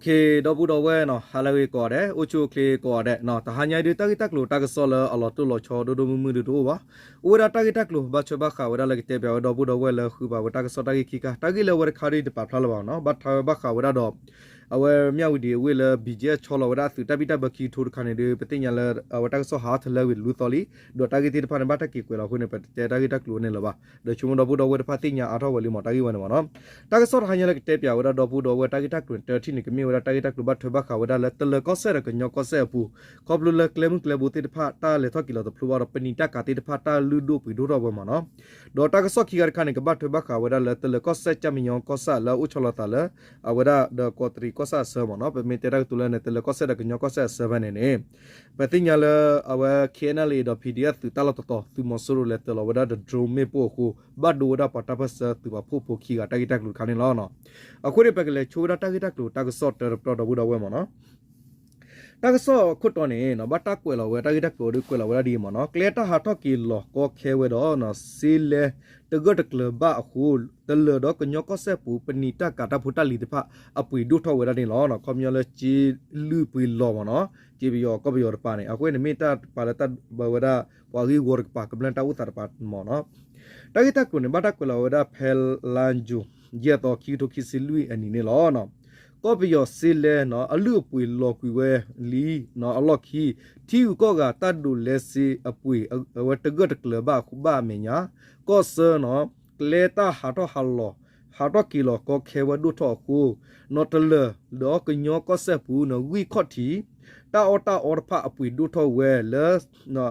ဒီပုၢ်ဒီဝဲၢ်နီၤ ဟါလၢအဂ့ၤကိးဂၤဒဲး, အိၣ်ဆူၣ်အိၣ်ချ့ကိးဂၤဒဲးနီၤ, တဟါညါအံၤဒုး တၢ်ဂ့ၢ်တၢ်ကျိၤတၢ်ကစီၣ်လၢအလီၤတိၢ်လီၤဆီဒိၣ်ဒိၣ်မုၢ်မုၢ်ဒုးတအိၣ်ဘၣ်. အိၣ်ဝဲဒၣ်တၢ်ဂ့ၢ်တၢ်ကျိၤဘၣ်ထွဲဘၣ်ဃးဝဲဒၣ်လၢကတဲပၠးဝဲဒီပုၢ်ဒီဝဲၢ်လၢဃုာ်ပာ်ဝဲတၢ်ကစီၣ်တၢ်ဂ့ၢ်ခံခါ, တၢ်ဂ့ၢ်လၢအဝဲတခါဒုးတပာ်ဖျါလၢၤဘၣ်နီၤ, ဘၣ်ထွဲဘၣ်ဃးဝဲဒၣ်ဒီး အဝဲမၠၣ်ဝတံၤအဝ့ၢ်လၢ ဘံၣ်ကဲၣ် ဆီလီၤဝဲဒၣ်အသုးတၢ်ဘံၣ်တၢ်ဘၢခံကထိတခါန့ၣ်ဒုး ပသ့ၣ်ညါလၢ အဝဲတၢ်ကစီၣ်ဟးထီၣ်တလၢဝံၤလူသီလံ, ဒီးတၢ်ဂ့ၢ်သ့ၣ်တဖၣ်န့ၣ် ဘၣ်တၢ်က့ၤကွဲးလီၤအဃိန့ၣ် ပတတဲတၢ်ဂ့ၢ်တၢ်ကျိၤန့ၣ်လၢၤဘၣ်. ဒီးဆိကမိၣ်ဒီပုၢ်ဒီဝဲၢ်တဖၣ်သ့ၣ်ညါအါထီၣ်ဝဲလံမး တၢ်ဂ့ၢ်ဝဲန့ၣ်မးနီၤ. တၢ်ကစီၣ်တဟါညါလၢကတဲပၠးဝဲဒၣ်ဒီပုၢ်ဒီဝဲၢ် တၢ်ဂ့ၢ်တၢ်ကျိၤတထံၣ်န့ၣ် ကမ့ၢ်ဝဲဒၣ်တၢ်ဂ့ၢ်တၢ်ကျိၤဘၣ်ထွဲဘၣ်ဃးဝဲဒၣ်လၢ တလၢၤကီၢ်စဲၣ်ဒီးကညီကီၢ်စဲၣ်အပူၤ, ခီဖျိလၢကျဲမုၢ်ကျဲဘိသ့ၣ်တဖၣ် တၢ်လဲၤထီၣ်က့ၤလီၤတဖျိဘၣ်ဒီး ပနံာ်တၢ်ကၤသ့ၣ်တဖၣ် တၢ်လုၢ်ဒိၣ်ပှ့ၤဒိၣ်ထီၣ်ဝဲမးနီၤ. ဒီးတၢ်ကစီၣ်ခံခါတခါန့ၣ် ကဘၣ်ထွဲဘၣ်ဃးဝဲဒၣ်လၢ တလၢၤကီၢ်စဲၣ် ကၠၢ်မဲၣ်ညီကီၢ်ဆၣ်လၢအအိၣ်ဆီလီၤသးလၢ အဝဲဒၣ်ဒီးကီးတရံးကီၢ်ဆၣ်အဆၢမးနီၤ, ပမ့ၢ်တဲတၢ်ကတိၤလၢန့ၣ် တလၢၤကီၢ်စဲၣ်ဒီးကညီကီၢ်စဲၣ်အဆၢဖဲန့ၣ်န့ၣ် ပသ့ၣ်ညါလၢ အဝဲ KNLA ဒီး PDF သုးတၢ်လီၢ်တတီၤ သုးမီၤစိရိၤလဲၤတၢၤလီၤဝဲဒၣ်ဒီး drone မ့ၣ်ပိၢ်အဃိ ဘၣ်ဒိဝဲဒၣ်ပှၤတၢ်ပၢၢ်ဆၢသုးပာ်ဖှိၣ်ဖိခံဂၤတၢ်ဂ့ၢ်တၢ်ကျိၤတခါန့ၣ်လီၤ. အဃိန့ၣ် ပကလဲၤဆိဝဲဒၣ်တၢ်ဂ့ၢ်တၢ်ကျိၤတၢ်ကစီၣ်တၢတပျီဒီပုၢ်ဒီဝဲၢ်မးနီၤ. တၢ်ကစီၣ်ခိၣ်တီန့ၣ် ဘၣ်တၢ်ကွဲးလီၤဝဲ တၢ်ဂ့ၢ်တၢ်ကျိၤဒုးကွဲးလီၤဝဲဒၣ်ဒ်အံၤမးနီၤ, ကျဲတၢ်ဟးထီၣ်က့ၤလီၤကီခဲဝဲဒီး စ့လဲတဂၢၢ်တကျၢၤဘၣ်အဃိ တလၢၤဒီးကညီကီၢ်စဲၣ်ပူၤ ပနံာ်တၢ်ကၤတၢ်ဖိတၢ်လံၤတဖၣ် အပှ့ၤဒိၣ်ထီၣ်ဝဲဒၣ်န့ၣ်လီၤ. ခီပညီလၢစ့လုၢ်ပှ့ၤလီၤမးနီၤ, စ့ပယီၤကီၢ်ပယီၤတပၤန့ၣ် အဃိန့ၣ်မ့ၢ်တၢ်တပၤလၢတၢ်ဘၣ်ဝဲဒၣ် ပှၤဂ့ၢ်ဝီတကပၤ ကမျၢၢ်တၢ်အိၣ်သးတပၤမးနီၤ. တၢ်ဂ့ၢ်တၢ်ကျိၤန့ၣ် ဘၣ်တၢ်ကွဲးလီၤဝဲဒၣ်ဖဲလါယူၤ ယဲၢ်သီ ခံကထိခံဆံလွံၢ်အနံၤန့ၣ်လီၤ. ကီၢ်ပယီၤစ့လဲနီၤ အလုၢ်အပှ့ၤလီၤကွံာ်ဝဲလံအလီၢ်ခံ ထံဂုၤကီၢ်ဂၤတၢ်ဒိးလဲစ့အပှ့ၤ အဝဲတဂၢၢ်တကျၢၤဘၣ်အဃိဘၣ်အမဲာ်ညါ ကီၢ်ဆၢနီၤ ကျဲတၢ်ဟးထီၣ်ဟးလီၤ ဟးထီၣ်က့ၤလီၤကီခဲဝဲဒိၣ်ထီၣ်အဃိ နီၤတလၢၤဒီးကညီကီၢ်စဲၣ်ပူၤနီၤ ဂံၢ်ခီၣ်ထံး တၢ်အီၣ်တၢ်အီတဖၣ်အပှ့ၤဒိၣ်ထီၣ်ဝဲလၢ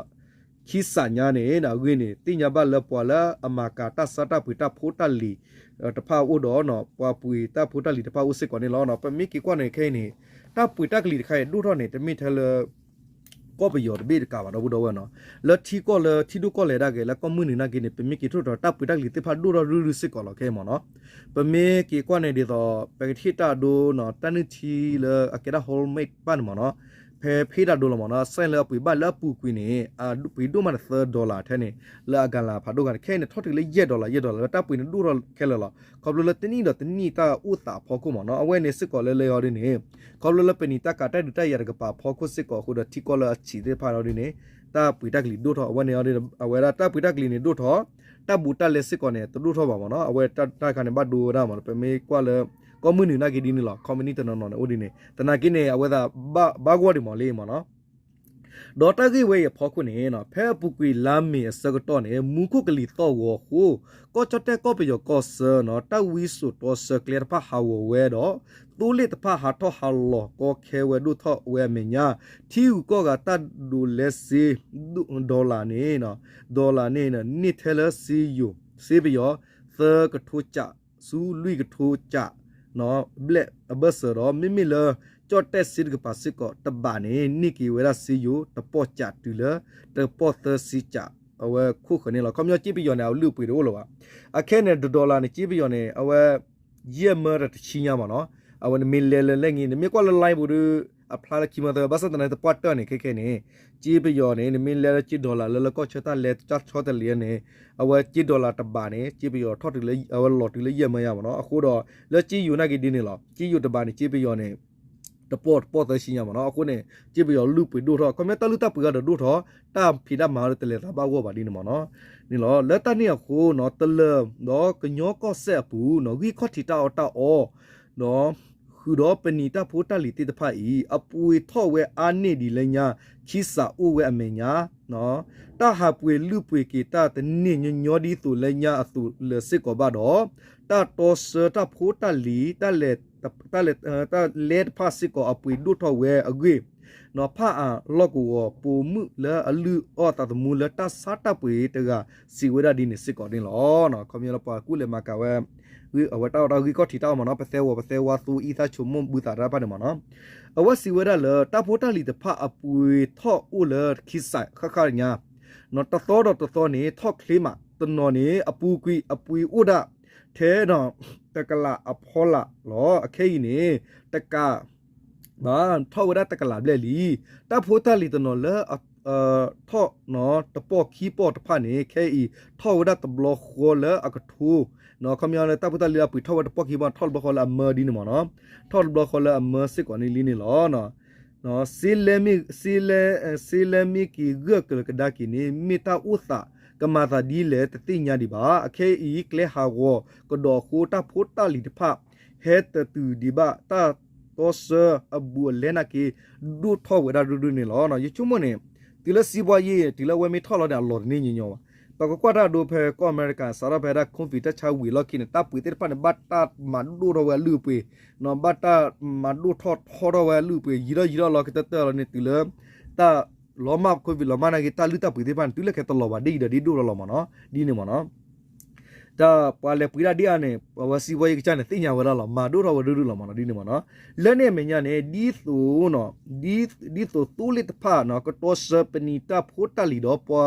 ခံစးညါန့ၣ် အဂ့ၢ်န့ၣ် သ့ၣ်ညါဘၣ်လၢပှၤလၢအမၤကၤတၢ်ဆါတၢ်ပှ့ၤတၢ်ဖိတၢ်လံၤတဖၣ်အိၣ်ဒီး ပှၤပှ့ၤတၢ်ဖိတၢ်လံၤတဖၣ်အိၣ်စ့ၢ်ကီးန့ၣ်လီၤ. ပမ့ၢ်က့ၤကွၢ်န့ၣ်ခဲအံၤန့ၣ် တၢ်ပှ့ၤတၢ်ကလံၤတခါအံၤဒိၣ်ထီၣ်န့ၣ် တမ့ၢ်ထဲလၢ ကီၢ်ပယီၤတဘ့ၣ်တကးဘၣ် ဒီပုၢ်ဒီဝဲၢ်နီၤ, လၢထံကီၢ်လၢထံဒိၣ်ကီၢ်လဲၤဒၣ်က့ၤ လၢကီၢ်မုၢ်နုာ်နာ်က့န့ၣ် ပမ့ၢ်က့ၤထီၣ်ထီၣ် တၢ်ပှ့ၤတၢ်ကလံၤသ့ၣ်တဖၣ်ဒိၣ်ထီၣ်ရုၢ်ရုၢ်စ့ၢ်ကီးလီၤ ခဲအံၤမးနီၤ. ပမ့ၢ်က့ၤကွၢ်န့ၣ်ဒ်သိး ပကထံၣ်တၢ်ဒိနီၤ တၢ်နုၢ်ထံလၢအကဲဒၣ် Hormuz တဖၣ်န့ၣ်မးနီၤ, ဖဲဖ့ၣ်တၢ်ဒိလီၤမးနီၤ စဲလၢအပှ့ၤဘၣ်လၢအပူၤကွံာ်န့ၣ် အပှ့ၤဒိၣ်မးန့ၣ် သၢ dollar ထဲန့ၣ် လၢအကၤလၤဖးဒိၣ်ဂၤန့ၣ် ခဲအံၤန့ၣ် ထီၣ်တုၤလၢယဲၢ် dollar ယဲၢ် dollar လၢတၢ်ပှ့ၤန့ၣ်ဒိၣ်ထီၣ်ခဲလၢာ်လီၤ. ခီဖျိလၢတနံၣ်ဒီးတနံၣ်တၢ်အိၣ်သးအဖီခိၣ်မးနီၤ အဝဲန့ၣ်စ့ၢ်ကီးလၢလၢအီၤဒ်န့ၣ် ခီဖျိလၢပနံာ်တၢ်ကၤတၢ်ဒုးတၢ်ယၤတကပၤအဖီခိၣ်စ့ၢ်ကီးအဃိဒီး ထံကီၢ်လၢအဆံးသ့ၣ်တဖၣ်အီၤဒ်န့ၣ် တၢ်ပှ့ၤတၢ်ကလံၤဒိၣ်ထီၣ် အဝဲန့ၣ် အဝဲဒၣ်တၢ်ပှ့ၤတၢ်ကလံၤန့ၣ်ဒိၣ်ထီၣ် တၢ်ဘူးတၢ်လဲစ့ၢ်ကီးန့ၣ် တဒိၣ်ထီၣ်ဘၣ်မးနီၤ အဝဲတၢ်တခါန့ၣ် ဘၣ်ဒိဝဲဒၣ်မး ပမ့ၢ်ကွၢ်လၢ ကီၢ်မုၢ်နုာ်နာ်က့ဒ်န့ၣ်လီၤ company တနီၤနီၤန့ၣ် အိၣ်ဒ်န့ၣ် သနာ်က့န့ၣ် အဝဲသ့ၣ်ဘၣ်ဂီၢ်ဒံးမးလံမးနီၤ ဒီးတၢ်ဂ့ၢ်ဝဲအံၤအဖီခိၣ်န့ၣ် ဖဲအပူၤကွံာ်လါမ့ၤအဆၢကတီၢ်န့ၣ် မူခိၣ်ကလံၤသီၣ်ဂီၤအဃိ ကီၢ်ကၠီၣ်တဲၣ်ကီၢ်ပယီၤကီၢ်ဆၢနီၤ တၢ်ဝံစိာ်တီဆၢကျဲတဖၣ်ဟးဂီၤဝဲဒီး သိလ့ၣ်တဖၣ်ဟးထီၣ်ဟးလီၤကီခဲဝဲဒိၣ်ထီၣ်ဝဲအမဲာ်ညါ ထံဂုၤကီၢ်ဂၤတၢ်ဒိးလဲစ့ dollar န့ၣ် dollar န့ၣ် န့ၢ်ထဲလၢစ့ယိၤ စ့ပယီၤ သၢကထိကး ဆူလွံၢ်ကထိကး ဘျဲၣ်အဘၢၣ်စၢၤဒီး မ့မ့ၢ်လၢ ကၠီၣ်တဲၣ်စ့တကပၤစ့ၢ်ကီးတဘးန့ၣ် န့ၢ်က့ၤဝဲဒၣ်စ့ယိၤ တပီၢ်ကးတုၤလၢ တပီၢ်သၢဆံကး အဝဲခိၣ်ဃၢၤန့ၣ်လီၤ. ခီပညီစ့ပယီၤန့ၣ် အလုၢ်အပှ့ၤတအိၣ်လၢၤဘၣ်. အခဲန့ၣ် တ dollar န့ၣ် စ့ပယီၤန့ၣ် အဝဲ ယဲၢ်မၢတဆံညါမးနီၤ. အဝဲနမ့ၢ်လဲၤလၢလဲၣ်ဂ့ၤ နမ့ၢ်ကွၢ်လၢ line ပူၤဒီး အဖျါလၢခံမၢသၢ ဘၣ်ဆၣ်သနာ်က့တပှၢ်တၢၢ်န့ၣ် ခဲခဲန့ၣ် စ့ပယီၤန့ၣ် နမ့ၢ်လဲၤလၢစ့ dollar လၢလၢကီၢ်ဆၢတၢ်လဲၤတၢ်ဆီတလဲန့ၣ် အဝဲစ့ dollar တဘးန့ၣ် စ့ပယီၤထီၣ်တုၤလၢ အဝဲလီၤတုၤလၢယဲၢ်မၢယါမးနီၤ. အဃိဒီး လၢစ့ယိၤနာ်က့ဒ်န့ၣ်လီၤ. စ့ယိၤတဘးန့ၣ် စ့ပယီၤန့ၣ် တပီၢ်တပီၢ်သၢဆံညါမးနီၤ. အဃိန့ၣ် စ့ပယီၤလုၢ်ပှ့ၤဒိၣ်ထီၣ် ခီပညီတၢ်လုၢ်တၢ်ပှ့ၤဂၤဒီးဒိၣ်ထီၣ် တၢ်ဖံးတၢ်မၤဒီးတလဲၤသးဘၣ်ဂီၢ်ဘၣ်ဒ်န့ၣ်မးနီၤ. န့ၣ်လီၤ. လၢတၢ်န့ၣ်အဃိနီၤ တလၢၤဒီးကညီကီၢ်စဲၣ်အပူၤနီၤ ဂံၢ်ခီၣ်ထံးတၢ်အီၣ်တၢ်အီ ဃုာ်ဒီးပနံာ်တၢ်ဖိတၢ်လံၤသ့ၣ်တဖၣ်အံၤ အပှ့ၤထီၣ်ဝဲအါန့ၢ်ဒံးလၢညါ ခံစးအိၣ်ဝဲအမဲာ်ညါ တၢ်ဟးပှ့ၤလုၢ်ပှ့ၤက့ၤတၢ်တန့ၢ်ညီညီဒ်သိးလၢညါအသိးလၢၤစ့ၢ်ကီးဘၣ်ဒီး တၢ်တီဆၢတၢ်ဖိတၢ်လံၤ တၢ်လဲ တၢ်လဲတဖၣ်စ့ၢ်ကီးအပှ့ၤဒိၣ်ထီၣ်ဝဲအဂ့ၢ် ဖးအၣ်လီၢ်ကဝီၤပိာ်မုၣ်လၢအလုၢ်အီၣ်သးသမူလၢတၢ်ဆါတၢ်ပှ့ၤတဂၤစံးဝဲဒၣ်ဒ်န့ၣ်စ့ၢ်ကီးန့ၣ်လီၤ. ခီပညီလၢပှၤကူၣ်လဲၤမၤကၤဝဲ အဝဲတၢ်အီၣ်တၢ်ဂံၢ်ခီၣ်ထံးတၢ်အီၣ်မးနီၤ ပသဲဝီၤပသဲဝါ သူအံသၣ်ဆိကမိၣ်ဘုသးတၢ်တဖၣ်န့ၣ်မးနီၤ အဝဲစံးဝဲဒၣ်လၢ တၢ်ဖိတၢ်လံၤတဖၣ်အပှ့ၤထီၣ်အိၣ်လၢခံစးဃၣ်ဃၣ်ညါ တသီဒီးတသီန့ၣ် ထီၣ်ချ့မး တနီၤန့ၣ် အပူၤကွံာ်အပှ့ၤအိၣ်ဒၣ် ထဲဒီး တကလးအဖီလာ်လီၤ. အခဲအံၤန့ၣ် တကး ဘၣ်ထီၣ်ဝဲဒၣ်တကလးဘျဲၣ်လံ. တၢ်ဖိတၢ်လံၤတနီၤလၢ ထီၣ်တပီၢ်ခံပီၢ်တဖၣ်န့ၣ် ခဲအံၤထီၣ်ဝဲဒၣ်တဘျီဃီလၢအကထိ ခီပညီလၢတၢ်ဖိတၢ်လံၤအပှ့ၤထီၣ်ဝဲတပီၢ်ခံပီၢ် ထီၣ်တဘျီဃီလၢအမၢဒ်န့ၣ်မ့ၢ်နီၤ, ထီၣ်တဘျီဃီလၢအမၢစ့ၢ်ကီးန့ၣ်လံန့ၣ်လီၤ. စ့လဲ စ့လဲမ့ၢ်က့ၤဂၢၢ်ကျၢၤကဒါက့ၤန့ၣ် မ့ၢ်တၢ်အိၣ်သးကမၤသးဒ်လဲၣ်တသ့ၣ်ညါဒံးဘၣ်. အခဲအံၤကျဲဟးဂီၤကဒီးအဃိ တၢ်ဖိတၢ်လံၤတဖၣ် ဟဲတတုၤဒံးဘၣ်တၢ်တီဆှၢအဘူးအလဲနာ်က့ ဒိၣ်ထီၣ်ဝဲဒၣ်ရုၢ်ရုၢ်န့ၣ်လီၤ. ယဆိကမိၣ်န့ၣ် တုၤလၢစံးဘှါယ့ၣ် တုၤလၢအဝဲမ့ၢ်ထီၣ်လီၤန့ၣ် အလီၢ်တန့ၢ်ညီညီဘၣ်. ပကကွၢ်တၢ်ဒိဖဲကီၢ်အမဲရကၤ စးထီၣ်ဖဲဒၣ် COVID တၢ်ဆါဝံၤအလီၢ်ခံန့ၣ် တၢ်ပှ့ၤသ့ၣ်တဖၣ်န့ၣ် ဘၣ်တၢ်မၤဒိၣ်ထီၣ်ဝဲအလုၢ်အပှ့ၤ, ဘၣ်တၢ်မၤဒိၣ်ထီၣ်ထီထီၣ်ဝဲအလုၢ်အပှ့ၤ ယံၤထီၣ်ယံၤထီၣ်လီၤကတၢၢ်တၢၢ်လီၤန့ၣ် တုၤလၢ တၢ်လီၤမၢ် COVID လီၤမၢ်နာ်က့ တၢ်လုၢ်တၢ်ပှ့ၤသ့ၣ်တဖၣ်န့ၣ် တုၤလၢခဲတလီၤဘၣ်ဒ်အံၤဒီးဒ်ဒိၣ်လီၤလီၤမ့ၢ်နီၤ ဒ်န့ၣ်မ့ၢ်နီၤ တၢ်ပှၤလဲၤပှ့ၤဒၣ်ဒ်အံၤန့ၣ် အဝဲစံးဘှါယ့ၣ်ကစၢ်န့ၣ် သ့ၣ်ညါဝဲဒၣ်လီၤ မၤဒိၣ်ထီၣ်ဝဲရုၢ်ရုၢ်လီၤမ့ၢ်နီၤ ဒ်န့ၣ်မ့ၢ်နီၤ. လၢန့ၣ်အမဲာ်ညါန့ၣ် ဒ်သိး ဒ်သိးသိလ့ၣ်တဖၣ် ကတီဆှၢပနံာ်တၢ်ဖိတၢ်လံၤဒီးပှၤ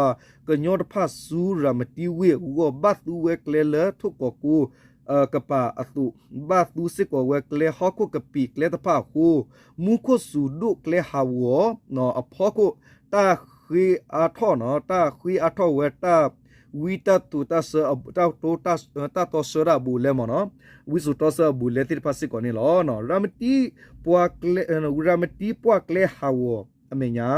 ကညီတဖၣ်ဆူရၤမတံဝ့ၢ်အဂီၢ် ဘၣ်သူဝဲကျဲလၢထိၣ်ကီးကိ ကပၤအသိး ဘၣ်သူစ့ၢ်ကီးဝဲကျဲဟီၣ်ခိၣ်ကပံာ်ကျဲတဖၣ်အဃိ မူခိၣ်စူၤဒိၣ်ကျဲဟးဂီၤအဖီခိၣ် တၢ်ဃ့အါထီၣ် တၢ်ဃ့အါထီၣ်ဝဲတၢ်ဝံတၢ်တိၤ တၢ်တီဆှၢတၢ်အဘူးအလဲမ့ၢ်နီၤ ဝံစိာ်တီဆှၢအဘူးအလဲသ့ၣ်တဖၣ်စ့ၢ်ကီးန့ၣ်လီၤ. ရၤမတံ ရၤမတံပှၢ်ကျဲဟးဂီၤအမဲာ်ညါ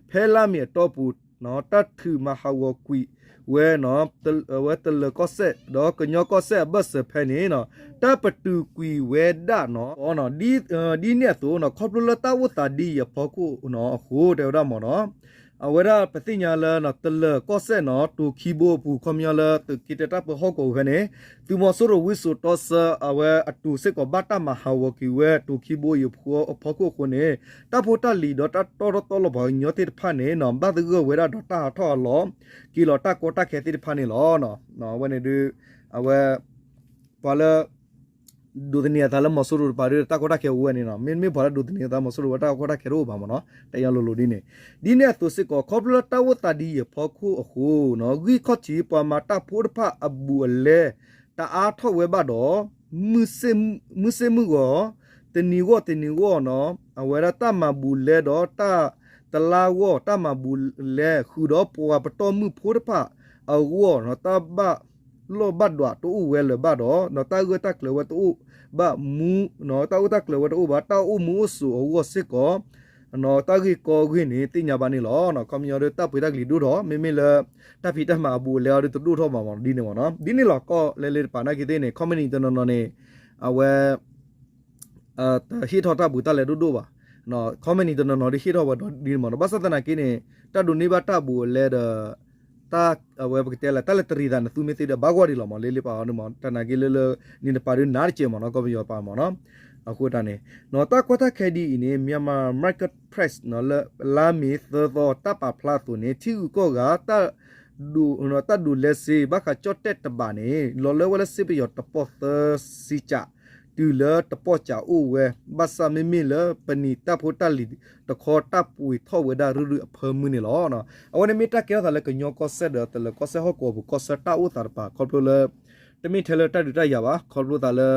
ဖဲလါမ့ၤအတီၢ်ပူၤ တၢ်ထုးမၤဟးဂီၤကွံာ်ဝဲ ဝဲတလၢၤကီၢ်စဲၣ် ဒီးကညီကီၢ်စဲၣ်အဘၢၣ်စၢၤဖဲန့ၣ် တၢ်ပတုာ်ကွံာ်ဝဲဒၣ်နီၤ ဒ်န့ၣ်အသိး ခီဖျိလၢတၢ်အိၣ်သးဒ်အံၤအဖီခိၣ်အဃိ တဲဝဲဒၣ်မ့ၢ်နီၤ အဝဲဒၣ်ပသ့ၣ်ညါလၢ တလၢၤကီၢ်စဲၣ်နီၤ တိၤခံဘိအပူၤ ခီပညီလၢသုးက့တၢ်ပၢဟီၣ်ကဝီၤဖဲန့ၣ် သုးမီၤစိရိၤဝံစိာ်တီဆှၢအဝဲအတိၤစ့ၢ်ကီး ဘၣ်တၢ်မၤဟးဂီၤကွံာ်ဝဲ တိၤခံဘိအံၤအဖီခိၣ်အဃိန့ၣ် တၢ်ဖိတၢ်လံၤဒီးတၢ်တီတီတီလီၤပှၤကညီသ့ၣ်တဖၣ်န့ၣ် ဘၣ်သဂၢၢ်ဝဲဒၣ်ဒီးတၢ်ဟးထီၣ်ဟးလီၤ က့ၤလီၤတၢ်ကီတၢ်ခဲသ့ၣ်တဖၣ်န့ၣ်လီၤ. အဝဲန့ၣ်ဒုး အဝဲ ပှၤလၢ ဒိးသန့ၤအသးလၢမီၤစိရိၤတပၤဒီး တၢ်ကီတၢ်ခဲအိၣ်ဝဲန့ၣ်နီၤ မ့တမ့ၢ်ပှၤလၢဒိးသန့ၤအသးမီၤစိရိၤဝဲ တၢ်ကီတၢ်ခဲတအိၣ်ဘၣ်မ့ၢ်နီၤ တဲယၤလိၤလိၤဒ်န့ၣ် ဒ်န့ၣ်အသိးစ့ၢ်ကီး ခီဖျိလၢတၢ်အိၣ်သးဒ်အံၤအဖီခိၣ်အဃိနီၤ ဂံၢ်ခီၣ်ထံးပှၤမၤတၢ်ဖိတဖၣ်အဘူးအလဲ တအါထီၣ်ဝဲဘၣ်ဒီး မုၢ်ဆ့ၣ်မုၢ်ဂီၤ တနံၤဂီၢ်တနံၤဂီၢ်နီၤ အဝဲဒၣ်တၢ်မၤဘူးလဲဒီးတၢ်တလါဂီၢ် တၢ်မၤဘူးလဲဃုာ်ဒီးပှၤပတီၢ်မုၢ်ဖိတဖၣ်အဂီၢ် တၢ်ဘၣ်လိာ်ဘၣ်ဒွးတအိၣ်ဝဲလၢၤဘၣ်ဒီး တၢ်ဂၢၢ်တၢ်ကျၢၤဝဲတအိၣ်ဘၣ်မူ တၢ်ဂၢၢ်တၢ်ကျၢၤဝဲတအိၣ်ဘၣ် တၢ်အိၣ်မူအိၣ်ဆိးအဂီၢ်စ့ၢ်ကီး တၢ်ဂ့ၢ်ကီဂ့ၢ်န့ၣ် သ့ၣ်ညါဘၣ်န့ၣ်လီၤ. ခီပညီဒီးတၢ်ပှ့ၤတၢ်ကလံၤဒိၣ်ထီၣ် မ့မ့ၢ်လၢ တၢ်ဖံးတၢ်မၤအဘူးအလဲအီၤဒီးတဒိၣ်ထီၣ်ဘၣ်မ့ၢ်နီၤ ဒ်န့ၣ်မ့ၢ်နီၤ ဒ်န့ၣ်လီၤ ကီၢ်လဲလဲတပၤနာ်က့သ့ၣ်န့ၣ် ခီမနံၤတနီၤနီၤန့ၣ် အဝဲ တဟ့ၣ်ထီၣ်တၢ်ဘူးတၢ်လဲဒိၣ်ဒိၣ်ဘၣ် ခီမနံၤတနီၤနီၤဒီးဟ့ၣ်ထီၣ်ဝဲဒီးဒ်န့ၣ်မ့ၢ်နီၤ ဘၣ်ဆၣ်သနာ်က့န့ၣ် တၢ်ဒိးန့ၢ်ဘၣ်တၢ်ဘူးအလဲဒီး တၢ်အဝဲပကတဲလၢ တၢ်လဲၤတရံးသးန့ၣ် သူမ့ၢ်သ့ဒီးဘၣ်ဂီၢ်ဒံးလီၤမ့ၢ် လဲလဲပၤအီၤန့ၣ်မ့ၢ် တၢ်နာ်က့လၢလၢ န့ၣ်တပၤဒုးနးတကဲးမ့ၢ်နီၤ ကီၢ်ပယီၤပၤမ့ၢ်နီၤ အဃိတၢ်န့ၣ် တၢ်ကီတၢ်ခဲဒ်အံၤန့ၣ် Myanmar Marketplace လၢလါမ့ၤသၢသီတၢ်ပာ်ဖျါအသိးန့ၣ် ထံဂုၤကီၢ်ဂၤ တၢ်ဒိးလဲစ့ ဘၣ်ဃးကၠီၣ်တဲၣ်တဘးန့ၣ် လီၤလၢဝဲလၢစ့ပယီၤတပီၢ်သၢဆံကး တုၤလၢတပီၢ်ကးအိၣ်ဝဲ ဘၣ်ဆၣ်မ့မ့ၢ်လၢပနံာ်တၢ်ဖိတၢ်လံၤတခီ တၢ်ပှ့ၤထီၣ်ဝဲဒၣ်ရုၢ်ရုၢ်အဖၢမုၢ်န့ၣ်လီၤ. အဝဲန့ၣ်မ့ၢ်တၢ်ကဲထီၣ်သးလၢကညီကီၢ်စဲၣ်ဒီး တလၢၤကီၢ်စဲၣ်ဟီၣ်ကဝီၤပူၤကီၢ်ဆၢတၢ်အိၣ်သးတပၤ ခီဖျိလၢ တမ့ၢ်ထဲလၢတၢ်ဒုးတၢ်ယၤဘၣ် ခီဖျိသးလၢ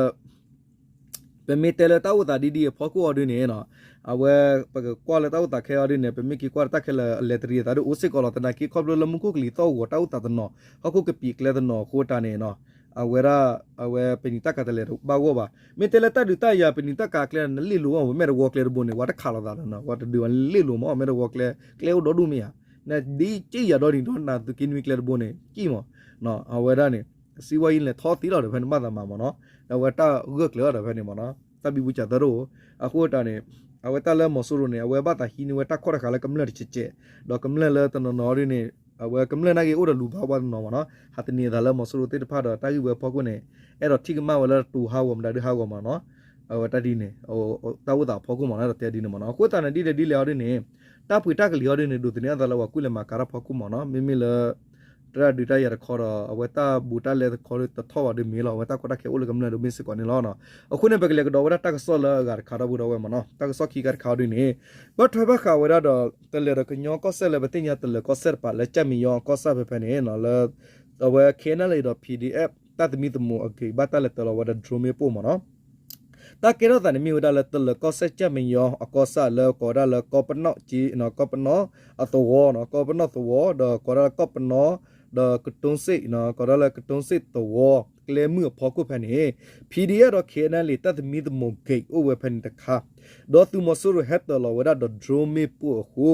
ပမ့ၢ်တဲလၢတၢ်အိၣ်သးဒ်ဒ်အဖီခိၣ်အီၤဒ်န့ၣ် အဝဲ ပကကွၢ်လၢတၢ်အိၣ်သးခဲအီၤဒ်န့ၣ် ပမ့ၢ်က့ၤကွၢ်လၢတၢ်ခဲလၢာ်အလဲၤတရံးအသးဒ်အိၣ်စ့ၢ်ကီးလီၤ သနာ်က့ခီဖျိလၢမူခိၣ်ကလံၤသီၣ်ဂီၤတၢ်အိၣ်သးတနီၤ ဟီၣ်ခိၣ်ကပံာ်ကျဲတနီၤအဃိတၢ်န့ၣ် အဝဲဒၣ် အဝဲပနံာ်တၢ်ကၤတလဲၤဘၣ်ဂီၢ်ဘၣ် မ့ၢ်တဲလၢတၢ်ဒုးတၢ်ယၤပနံာ်တၢ်ကၤကျဲ နလ့ၣ်လိၤမး ပမ့ၢ်တဝီကျဲတဘိန့ၣ် ဝဲတခးလိာ်သးလီၤ ဝဲတဒုးဝဲလ့ၣ်လိၤမး မ့ၢ်တဝီကျဲ ကျဲအိၣ်ဒီဒူၣ်မ့ၢ်ဧါ နဒ်က့ၣ်ယၤဒီးန့ၣ်ဒီးနသုးက့နွံကျဲတဘိန့ၣ် က့ၣ်မး အဝဲဒၣ်န့ၣ် စံးဝဲအံၤလဲၤထီသံလီၤဒီး ဖဲန့ၣ်ဘၣ်သးမၤမ့ၢ်နီၤ ဒီးအဝဲတၢ်ဂၢၢ်ကျၢၤဒီးဖဲန့ၣ်မ့ၢ်နီၤ တၢ်ဘံဘူစးသၢတအိၣ် အဃိတၢ်န့ၣ် အဝဲတၢ်လၢမီၤစိရိၤန့ၣ် အဝဲဘၣ်သးဟံးန့ၢ်ဝဲတၢ်ခီၣ်တဃာ်လၢကမျၢၢ်တကဲးကဲး ဒီးကမျၢၢ်လၢတနီၤနီၤဒ်န့ၣ် အဝဲကမျၢၢ်နာ်က့အိၣ်ဒီးလူၤဘၣ်ဝဲတနီၤမ့ၢ်နီၤ ဟးသန့ၤအသးလၢမီၤစိရိၤသ့ၣ်တဖၣ်ဒီးတၢ်ဂ့ၢ်ဝဲအဖီခိၣ်န့ၣ် အဲၣ်ဒိးထံၣ်ကမၣ်ဝဲလၢတိၤဟးဂီၤမတၤဒုးဟးဂီၤမ့ၢ်နီၤ အဝဲတၢ်ဒ်န့ၣ် တၢ်အိၣ်သးအဖီခိၣ်မ့ၢ်နီၤ အဲၣ်ဒိးတဲဒ်န့ၣ်မ့ၢ်နီၤ အဃိသတးန့ၣ် ဒ်လဲၣ်ဒ်လဲၣ်အီၤဒ်န့ၣ် တၢ်ပှ့ၤတၢ်ကလံၤအီၤဒ်န့ၣ် ဒိးသန့ၤအသးလၢပှၤကွံာ်လဲၤမၤကၤတၢ်ဖီခိၣ်မ့ၢ်နီၤ မ့မ့ၢ်လၢ တၢ်ဒုးတၢ်ယၤတခီဒီး အဝဲတၢ်ဘူးတၢ်လဲတခီတထီၣ်ဘၣ်ဒ်မ့ၢ်လီၤ အဝဲတၢ်ကီတၢ်ခဲအိၣ်လၢကမျၢၢ်ဒ်မ့ၢ်စ့ၢ်ကီးန့ၣ်လီၤ. အဃိန့ၣ် ပကလဲၤကဒီးဝဲဒၣ်တၢ်ကစီၣ်လၢအဂၤတခါဒီပုၢ်ဒီဝဲၢ်မ့ၢ်နီၤ တၢ်ကစီၣ်ခံခါတခါအီၤဒ်န့ၣ် ဘၣ်ထွဲဘၣ်ဃးဝဲဒၣ်ဒီး တလဲၤဒီးကညီကီၢ်စဲၣ်လၢပသ့ၣ်ညါတလဲၤကီၢ်စဲၣ်တပၤလၢ ကၠၣ်မံယီၤကီၢ်ဆၣ်ဖဲဖဲန့ၣ် လၢ အဝဲ K N L A ဒီး P D F တၢ်သမံသမိးအဂ့ၢ် ဘၣ်တၢ်လဲၤတၢလီၤဝဲဒီး drone မ့ၣ်ပိၢ်မ့ၢ်နီၤ တၢ်ကဲထီၣ်သးန့ၣ်မ့ၢ်ဝဲဒၣ်လၢတလၢၤကီၢ်စဲၣ်ကၠၣ်မဲာ်ညါအကီၢ်ဆၣ်လၢကိးဝဲဒၣ်လၢကီၢ်ပနီၣ်ကၠ့, ကီၢ်ပနီၣ်အသဝီ, ကီၢ်ပနီၣ်သဝီ ဒီးကိးဝဲဒၣ်လၢကီၢ်ပနီၣ် ဒီးကတိစ့ၣ်, ကိးဝဲဒၣ်လၢကတိစ့ၣ်သဝီ ကျဲမုၢ်အဖီခိၣ်ဖဲန့ၣ် PDF ဒီး KNLA တၢ်သမံသမိး gate အိၣ်ဝဲဖဲန့ၣ်တခါ, ဒီးသုးမီၤစိရိၤဟဲတၢၤလီၤဝဲဒၣ်ဒီး drone မ့ၣ်ပိၢ်အဃိ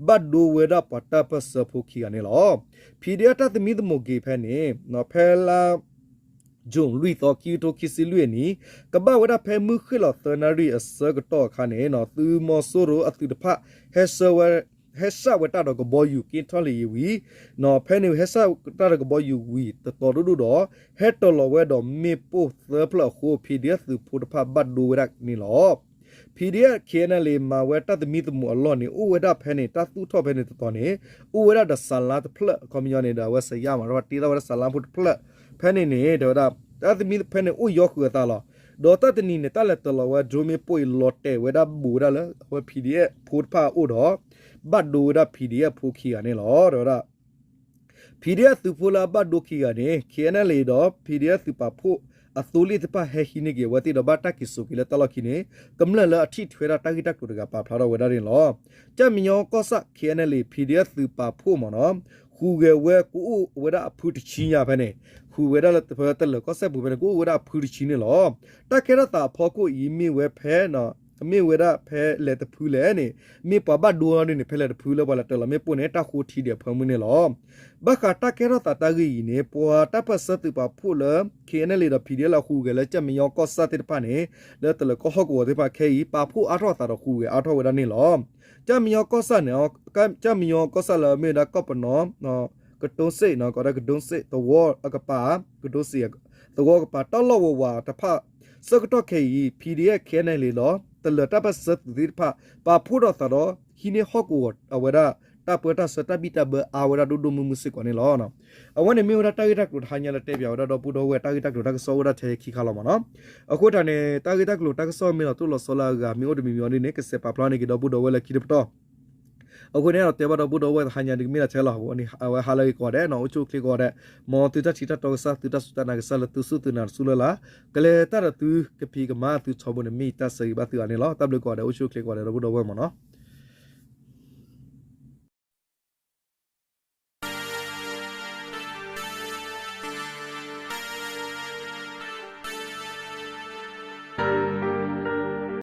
ဘၣ်ဒိဝဲဒၣ်ပှၤတၢ်ပၢၢ်ဆၢဖိခံဂၤန့ၣ်လီၤ. PDF တၢ်သမံသမိး gate ဖဲန့ၣ် ဖဲလါ June လွံၢ်သီ ခံကထိခံဆံလွံၢ်အနံၤ ကဘၣ်ဝဲဒၣ်ဖဲမုၢ်ဃ့ၢ်လီၤသၢနၣ်ရံၣ်အဆၢကတီၢ်အခါန့ၣ် သုးမီၤစိရိၤအသုးတဖၣ် ဟဲဆှၢဝဲ ဟဲဆှၢဝဲတၢ်ဒီးကဘီယူၤ က့ထီၣ်လံယံၤဝံၤ, ဖဲန့ၣ်ဟဲဆှၢတၢ်ဒီးကဘီယူၤဝံၤတတီၤဒိၣ်ဒိၣ်ဒီး ဟဲတၢၤလီၤဝဲဒီးမ့ၣ်ပိၢ်သၢဖျၢၣ်အဃိ PDF သုးဖိတဖၣ်ဘၣ်ဒိဝဲဒၣ်န့ၣ်လီၤ. PDF KNLA မၤဝဲတၢ်သမံသမိးအလီၢ်န့ၣ် အိၣ်ဝဲဒၣ်ဖဲန့ၣ် တၢ်သူၣ်ထီၣ်ဖဲန့ၣ်တတီၤန့ၣ် အိၣ်ဝဲဒၣ်ဒီးစၤလါတဖျၢၣ် အခီပညီန့ၣ်ဒီး အဝဲစယါမး တ့ထီၣ်ဝဲဒၣ်စၤလါဖိတဖျၢၣ် ဖဲန့ၣ်န့ၣ် တဲဝဲဒၣ် တၢ်သမံဖဲန့ၣ်အိၣ်ယီၤဃုာ်အသးလီၤ. ဒီးတၢ်တနံၤန့ၣ် တၢ်လဲၤတၢၤလီၤဝဲ drone မ့ၣ်ပိၢ်အံၤ လီၤတဲာ်ဝဲဒၣ်ဘူးဝဲဒၣ်လၢအဝဲ PDF ဖိတဖၣ်အအိၣ်ဒီး ဘၣ်ဒိဝဲဒၣ် PDF ဖိခံဂၤန့ၣ်လီၤ. တဲဝဲဒၣ် PDF သုးဖိလၢအဘၣ်ဒိခံဂၤန့ၣ် KNLA ဒီး PDF သုးပာ်ဖှိၣ်အသိလ့ၣ်တဖၣ်ဟဲဟံးန့ၢ်က့ၤအဝဲသ့ၣ်ဒီးဘၣ်တၢ်က့ၤစိာ်က့ၤလၢတၢ်လီၢ်ခံန့ၣ် ကမျၢၢ်လၢအထံၣ်ထွဲဒၣ်တၢ်ဂ့ၢ်တၢ်ကျိၤတဂၤပာ်ဖျါထီၣ်ဝဲဒၣ်န့ၣ်လီၤ. ကၠၣ်မဲာ်ညါကီၢ်ဆၣ် KNLA PDF သုးပာ်ဖှိၣ်မ့ၢ်နီၤ ဃုာ်ဂဲၤဝဲကအိၣ်ဝဲဒၣ်အဖုတဆံညါဖဲန့ၣ် ဃုာ်ဝဲဒၣ်လၢတဖဲတလၢၤကီၢ်စဲၣ်ပူၤဖဲန့ၣ် ကအိၣ်ဝဲဒၣ်အဖုတဆံန့ၣ်လီၤ. တၢ်ကဲထီၣ်သးအဖီခိၣ်အံၤမ့ၢ်ဝဲဖဲ မ့ၢ်ဝဲဒၣ်ဖဲလဲၤတဖုလဲၣ်န့ၣ် မ့ၢ်ပှၤဘၣ်ဒိအီၤဒ်န့ၣ် ဖဲလဲၤတဖုလၢပှၤလဲၤတၢၤလီၤမ့ၣ်ပိၢ်န့ၣ် တၢ်ဃိထံဒံးအဖၢမုၢ်န့ၣ်လီၤ. ဘၣ်ဃးတၢ်ကဲထီၣ်သးတၢ်ဂ့ၢ်အံၤန့ၣ် ပှၤတၢ်ပၢၢ်ဆၢသုးပာ်ဖှိၣ်လၢ KNLA ဒီး PDF လၢအဃုာ်ဂဲၤလၢကၠၣ်မဲာ်ညါကီၢ်ဆၣ်သ့ၣ်တဖၣ်န့ၣ် လၢတလၢၤကီၢ်ဟီၣ်ကဝီၤသ့ၣ်တဖၣ်ခဲအံၤ ပာ်ဖှိၣ်အါထီၣ်အသးဒီးဃုာ်ဂဲၤအါထီၣ်ဝဲဒၣ်န့ၣ်လီၤ. ကၠၣ်မဲာ်ညါကီၢ်ဆၣ်န့ၣ် ကၠၣ်မဲာ်ညါကီၢ်ဆၣ်လၢမ့ၢ်ဝဲဒၣ်ကီၢ်ပနီၣ် ကတိစ့ၣ် ကဒီးကတိစ့ၣ်သဝီအကပၤ ကတိစ့ၣ်သဝီအကပၤ တၢ်လီၢ်ဝးဝးတဖၣ် ဆၢကတီၢ်ခဲအံၤ PDF KNLA ဒီး တလၢၤတၢ်ပၢၢ်ဆၢသုးသ့ၣ်တဖၣ် ပာ်ဖှိၣ်ထီၣ်သးဒီး ဟံးန့ၢ်ဟီၣ်ကဝီၤအဝဲဒၣ် တၢ်ပၢတၢ်ဆှၢတၢ်ဘံၣ်တၢ်ဘၢအါဝဲဒၣ်ဒိၣ်ဒိၣ်မုၢ်မုၢ်စ့ၢ်ကီးန့ၣ်လီၤ. အဝဲန့ၣ်မ့ၢ်ဝဲဒၣ်တၢ်ဂ့ၢ်တၢ်ကျိၤတဟါညါလၢတဲပၠးဝဲဒၣ်ဒီပုၢ်ဒီဝဲၢ် တၢ်ဂ့ၢ်တၢ်ကျိၤတၢ်ကစီၣ်အိၣ်ဝဲဒၣ်ထဲခံခါလီၤမ့ၢ်နီၤ. အဃိတၢ်န့ၣ် တၢ်ဂ့ၢ်တၢ်ကျိၤတၢ်ကစီၣ်မ့ၢ်လီၤတိၢ်လီၤဆီလၢအဂၤမ့ၢ်အိၣ်တမံၤမံၤအီၤဒ်န့ၣ် ကစဲးပာ်ဖျါန့ၢ်က့ၤဒီပုၢ်ဒီဝဲၢ်လၢခံတပတီၢ် အဃိန့ၣ်ဒီးတဲဘၣ်ဒီပုၢ်ဒီဝဲၢ်တဟါညါဒ်ကမ့ၢ်ဒၣ်ထဲလီၤ. အဝဲဟါလၢအဂ့ၤကိးဂၤဒဲး အိၣ်ဆူၣ်အိၣ်ချ့ကိးဂၤဒဲး မ်သုတၢ်ထံၣ်တၢ်တီကစၢ် သုတၢ်စူၢ်တၢ်နာ်ကစၢ်လၢသုစူၢ်သုနာ်တစူၢ်လၢ်လၢ် ကလဲၤတၢ်ဒီးသုကဖံးကမၤသုထီဘိန့ၣ် မ့ၢ်ယတၢ်ဆၢဂ့ၤဘၣ်သုဂၤန့ၣ်လီၤ. တၢ်ဘျုးကိးဂၤဒဲး အိၣ်ဆူၣ်အိၣ်ချ့ကိးဂၤဒဲး ဒီပုၢ်ဒီဝဲၢ်မ့ၢ်နီၤ.